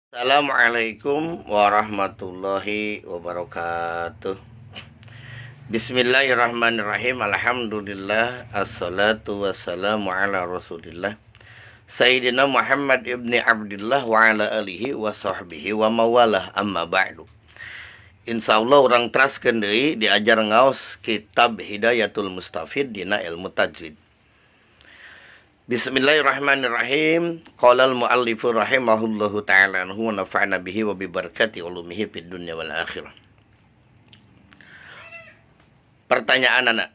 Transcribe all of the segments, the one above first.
Assalamualaikum warahmatullahi wabarakatuh. Bismillahirrahmanirrahim. Alhamdulillah. Assalatu wassalamu ala rasulillah Sayyidina Muhammad ibni Abdillah wa ala alihi wa sahbihi wa mawalah, amma ba'du. Insyaallah urang teraskeun deui diajar ngaos kitab Hidayatul Mustafid dina ilmu tajwid. Bismillahirrahmanirrahim. Qala al-muallifu rahimahullahu ta'ala anhu wa nafa'na bihi wa bi barakati ulumihi fid dunya wal akhirah. Pertanyaan anak.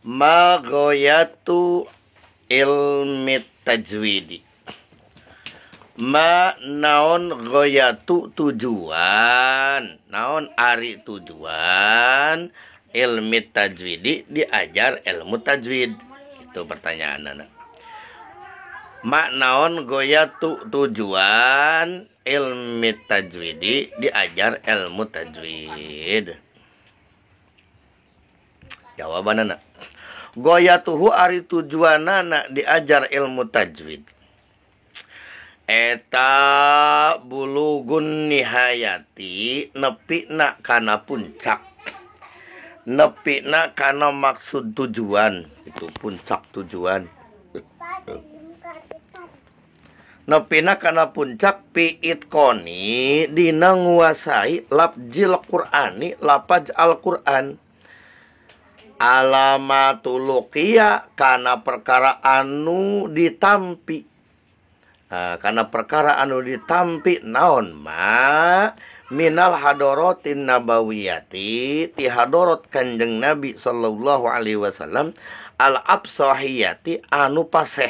Ma ghayatu ilmi tajwidi? Ma naon ghayatu tujuan? Naon ari tujuan ilmi tajwidi diajar ilmu tajwid? Itu pertanyaan anak. Ma naon goyatu tujuan ilmi tajwidi diajar ilmu tajwid? Jawaban anak. Goyatuhu ari tujuanana diajar ilmu tajwid eta bulugun nihayati, nepina kana puncak, nepina kana maksud tujuan, itu puncak tujuan. Nepina kana puncak piitkoni dina nguasai labjil Qur'ani, lapaj Al-Qur'an. Alamatuluqiya kana perkara anu ditampi. Nah, kana perkara anu ditampi naon ma minal hadorotin nabawiyati, ti hadorot Kanjeng Nabi sallallahu alaihi wasallam al absahiyati anu paseh.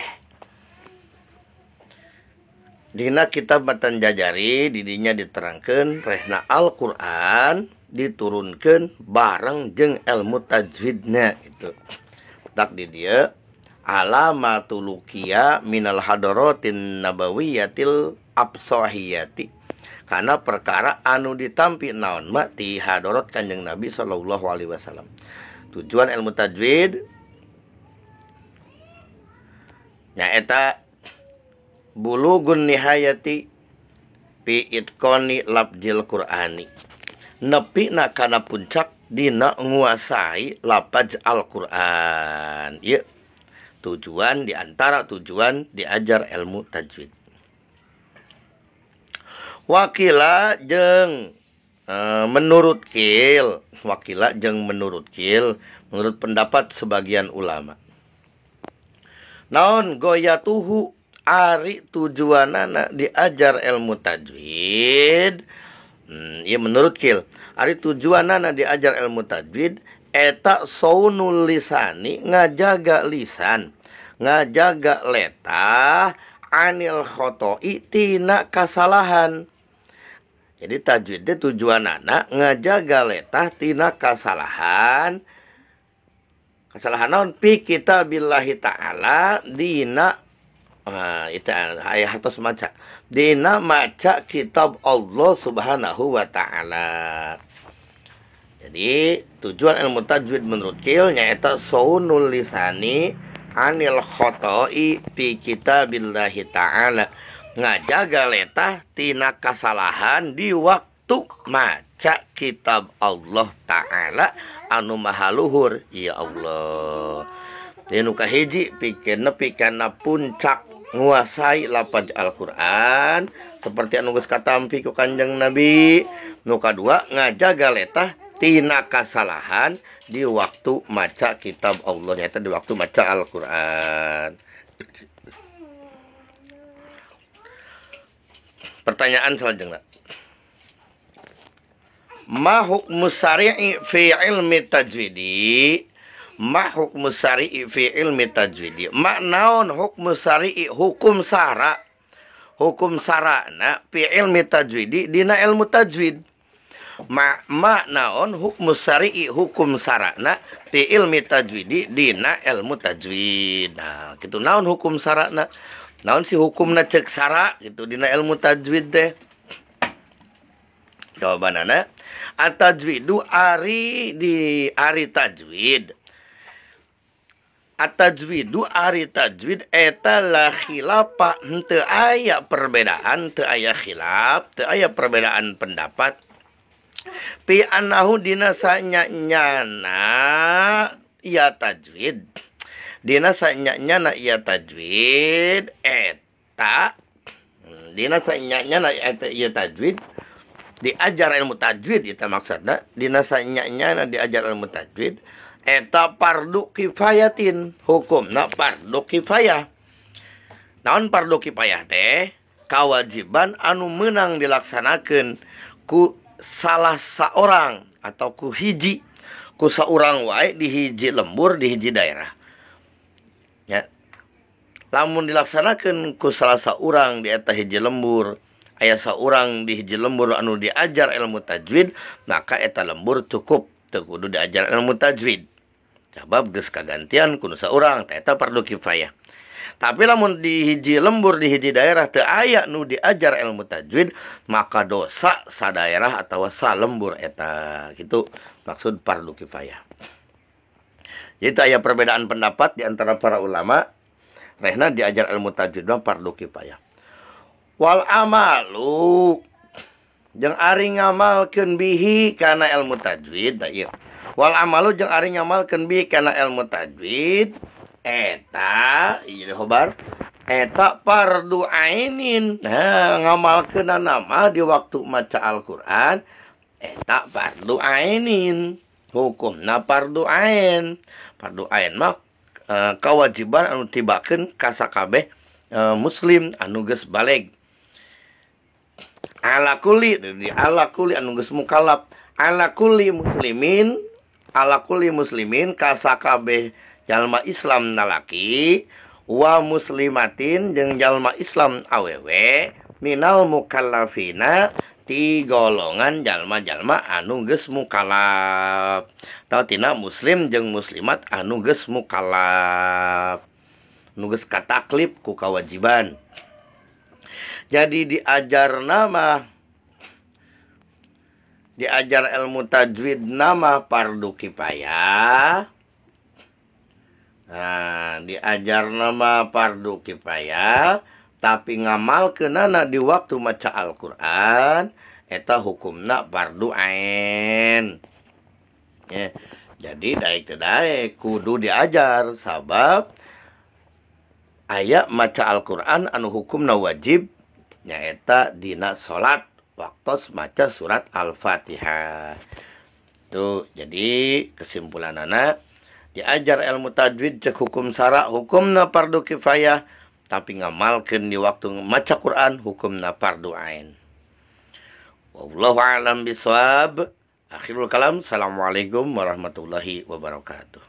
Dina kitab Matan Jajari didinya diterangkeun rehna Al-Qur'an diturunkeun bareng jeung ilmu tajwidna itu. Tak di dieu alamatuluqiya minal hadorotin nabawiyatil absahiyati, karena perkara anu ditampi naon ma ti hadorot Kanjeng Nabi sallallahu alaihi wasallam. Tujuan ilmu tajwid nyaeta bulugun nihayati fi itqani labjil Qur'ani, nepi na kana puncak dina nguasai lapaj Al-Qur'an. Ieu tujuan diantara tujuan diajar ilmu tajwid. Wakila jeung menurut kil, wakila jeung menurut kil, menurut pendapat sebagian ulama. Naon goyatuhu ari tujuanana diajar ilmu tajwid? Ya menurut kil, ari tujuanana diajar ilmu tajwid eta saunul lisani, ngajaga lisan, ngajaga letah anil khotoi tina kasalahan. Jadi tajwid tujuanana ngajaga letah tina kasalahan. Kasalahan naon? Pi kitabillahi ta'ala dina, itu ayat hartos maca, dina maca kitab Allah subhanahu wa ta'ala. Jadi tujuan ilmu tajwid menurut kil nyaeta saunul lisani anil khotoi fi kitabillahi ta'ala, ngajaga letah tina kasalahan di waktu maca kitab Allah ta'ala anu maha luhur. Ya Allah. Nu kahiji pikeun nepi kana puncak nguasai lapaj Al-Qur'an seperti anu geus katampi ku Kanjeng Nabi. Nu kadua ngajaga letah tina kasalahan di waktu maca kitab Allah, nyata di waktu maca Al-Qur'an. Pertanyaan selanjutnya. Ma hukmu syari'i fi ilmi tajwidi? Ma hukmu syari'i fi ilmi tajwidi? Ma naon hukmu syari'i, hukum sara? Hukum sarana fi ilmi tajwidi dina ilmu tajwid. Ma naon hukmu syari'i, hukum sarana fi ilmi tajwidi dina ilmu tajwid. Nah, kitu naon hukum sarana? Naon si hukumna cek sara gitu dina ilmu tajwid teh? Jawabanana at-tajwidu ari di ari tajwid. At-tajwidu ari tajwid eta la khilafa henteu aya perbedaan, teu aya khilaf, teu aya perbedaan pendapat. Pi annahu dina sanyana ya tajwid. Dina sanyana ya tajwid eta dina sanyana eta ya tajwid diajar ilmu tajwid eta maksudna dina sanyana diajar ilmu tajwid eta fardu kifayatin hukumna fardu kifayah. Naon fardu kifayah teh? Kawajiban anu meunang dilaksanakeun ku salah saorang atau ku hiji, ku saurang wae di hiji lembur di hiji daerah. Ya. Lamun dilaksanakeun ku salah saurang di eta hiji lembur, aya saurang di hiji lembur anu diajar ilmu tajwid, maka eta lembur cukup teu kudu diajar ilmu tajwid. Sabab geus kagantian kudu saurang, eta fardu kifayah. Tapi lamun di hiji lembur di hiji daerah teu aya nu diajar ilmu tajwid, maka dosa sadaerah atawa salembur eta. Gitu maksud fardu kifayah. Jadi aya perbedaan pendapat di antara para ulama rehna diajar ilmu tajwid mah fardu kifayah. Wal amalu jeung ari ngamalkeun bihi kana ilmu tajwid da ieu. Wal amalu jeung ari ngamalkeun bihi kana ilmu tajwid eta ieu khobar eta fardu ainin. Nah, ngamalkeunana mah di waktu maca Al-Qur'an eta fardu ainin. Hukumna fardu ain. Fardu ain mah kewajiban anu tibakeun ka sakabeh muslim anu geus baleg. Ala kulli, ala kulli anu geus mukallaf, ala kulli muslimin, ala kulli muslimin ka sakabeh jalma Islam nalaki wa muslimatin jeung jalma Islam awewe minal mukallafina ti golongan jalma-jalma anu geus mukallaf. Tau tina muslim jeung muslimat anu geus mukallaf, anu geus kataklif ku kawajiban. Jadi diajar nama, diajar ilmu tajwid nama fardu kifayah. Nah, diajar nama fardu kifayah, tapi ngamalkeunana di waktu maca Al-Qur'an eta hukumna fardu ain. Ya, jadi daek teu daek kudu diajar sabab aya maca Al-Qur'an anu hukumna wajib nyaeta dina salat waktos maca surat Al-Fatihah. Tuh, jadi kesimpulanana diajar ilmu tajwid cek hukum sara hukumna fardu kifayah, tapi ngamalkeun di waktu maca Quran hukumna fardu ain. Wallahu a'lam bishawab. Akhirul kalam. Assalamualaikum warahmatullahi wabarakatuh.